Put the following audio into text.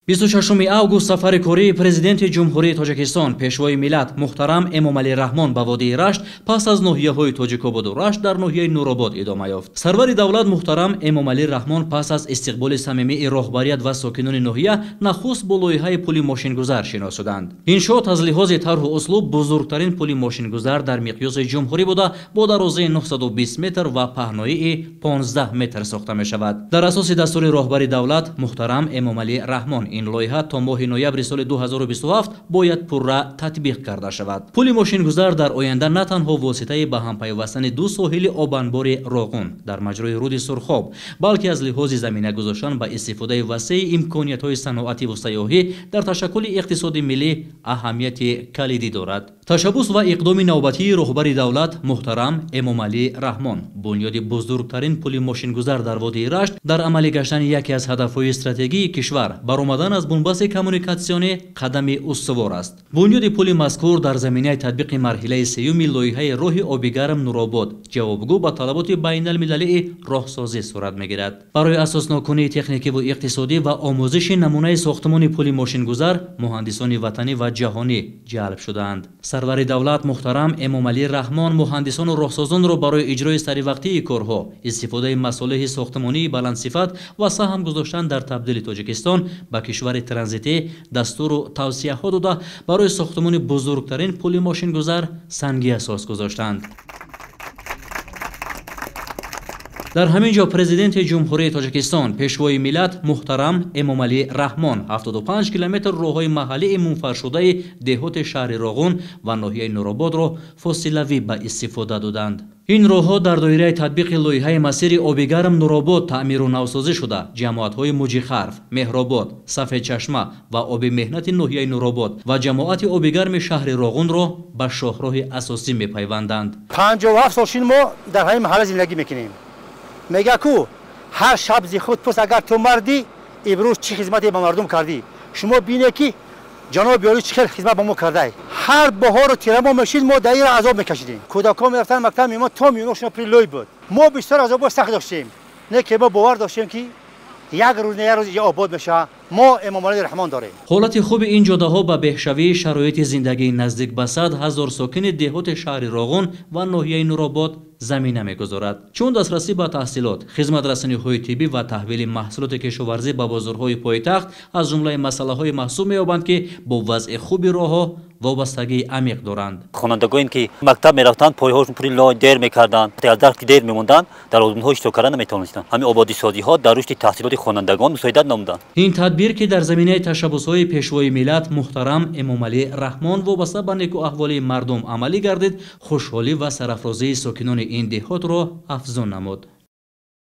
26 август сафари кории президенти Ҷумҳурии Тоҷикистон, пешвои миллат муҳтарам Эмомалӣ Раҳмон ба водии Рашт пас аз ноҳияҳои Тоҷикободу Рашт дар ноҳияи Нуробод идома ёфт. Сарвари давлат муҳтарам Эмомалӣ Раҳмон пас аз истиқболи самимии роҳбарият ва сокинони ноҳия нахуст бо лоиҳаи пули мошингузар шинос шуданд. Иншоот аз лиҳози тарҳу услуб бузургтарин пули мошингузар дар миқёси ҷумҳурӣ буда, бо дарозии 920 метр ва паҳноии 15 метр сохта мешавад. Дар асоси дастури роҳбари давлат муҳтарам Эмомалӣ Раҳмон ин лоиҳа то моҳи ноябри соли 2027 бояд пурра татбиқ карда шавад. Пули мошингузар дар оянда на танҳо воситаи ба ҳам пайвастани ду соҳили обанбори Роғун дар маҷрои руди Сурхоб, балки аз лиҳози замина гузоштан ба истифодаи васеи имкониятҳои саноативу сайёҳӣ дар ташаккули иқтисоди миллӣ аҳамияти калидӣ дорад. Ташаббус ва иқдоми навбатии роҳбари давлат муҳтарам Эмомалӣ Раҳмон бунёди бузургтарин пули мошингузар дар водии Рашт дар амалӣ гаштани яке аз ҳадафҳои стратегии кишвар баромадан аз бунбасти коммуникатсионӣ қадами устувор аст. Бунёди пули мазкур дар заминаи татбиқи марҳилаи сеюми лоиҳаи роҳи обигарм Нуробод ҷавобгӯ ба талаботи байналмилалии роҳсозӣ сурат мегирад. Барои асосноккунии техникиву иқтисодӣ ва омӯзиши намунаи сохтмони пули мошингузар муҳандисони ватанӣ ва ҷаҳонӣ ҷалб шудаанд. Сарвари давлат муҳтарам Эмомалӣ Раҳмон муҳандисону роҳсозонро барои иҷрои саривақтии корҳо, истифодаи масолеҳи сохтмонии баландсифат ва саҳм гузоштан дар табдили Тоҷикистон ба кишвари транзитӣ дастуру тавсияҳо дода, барои сохтмони бузургтарин пули мошингузар санги асос гузоштанд. Дар ҳамин ҷо президенти Ҷумҳурии Тоҷикистон, пешвои миллат муҳтарам Эмомалӣ Раҳмон 75 километр роҳҳои маҳаллии мунфаршудаи деҳоти шаҳри Роғун ва ноҳияи Нурободро фосилавӣ ба истифода доданд. Ин роҳҳо дар доираи татбиқи лоиҳаи масири обигарм Нуробод таъмиру навсозӣ шуда, ҷамоатҳои Муҷихарф, Меҳробод, Сафедчашма ва оби меҳнати ноҳияи Нуробод ва ҷамоати обигарми шаҳри Роғунро ба шоҳроҳи асосӣ мепайванданд. 57 сол шин мо дар ҳамин маҳалла зиндагӣ мекунем. Мега ку ҳар шаб зи худ пурс, агар ту мардӣ, имрӯз чӣ хизмате ба мардум кардӣ? Шумо бинед, ки ҷаноби олӣ чӣ хел хизмат ба мо кардай. Ҳар баҳору тирамо мешид, мо дар ира азоб мекашидем. Кӯдакҳо мерафтанд мактаб, меомад, то миёношона пури лой буд. Мо бисёр азобҳои сахт доштем, не ки мо бовар доштем, ки як рӯз не як рӯз инҷо обод мешавад. Мо Эмомалӣ Раҳмон дорем. Ҳолати хуби ин ҷодаҳо ба беҳшавии шароити зиндагии наздик ба 100 000 сокини деҳоти шаҳри Роғун ва ноҳияи Нуробод замина мегузорад, чун дастрасӣ ба таҳсилот, хизматрасониҳои тиббӣ ва таҳвили маҳсулоти кишоварзӣ ба бозорҳои пойтахт аз ҷумлаи масъалаҳое маҳсуб меёбанд, ки бо вазъи хуби роҳҳо вобастагии амиқ доранд. Хонандагоне, ки мактаб мерафтанд, пойҳошон пури лой, дер мекарданд, аз дарс ки дер мемонданд, дар озмунҳо иштирок карда наметавонистанд. Ҳамин ободисозиҳо дар рушди таҳсилоти хонандагон мусоидат намуданд. Ин тадбир, ки дар заминаи ташаббусҳои пешвои миллат муҳтарам Эмомалӣ Раҳмон вобаста ба некӯаҳволии мардум амалӣ гардид, хушҳолӣ ва сарафрозии сокинони ин деҳотро афзун намуд.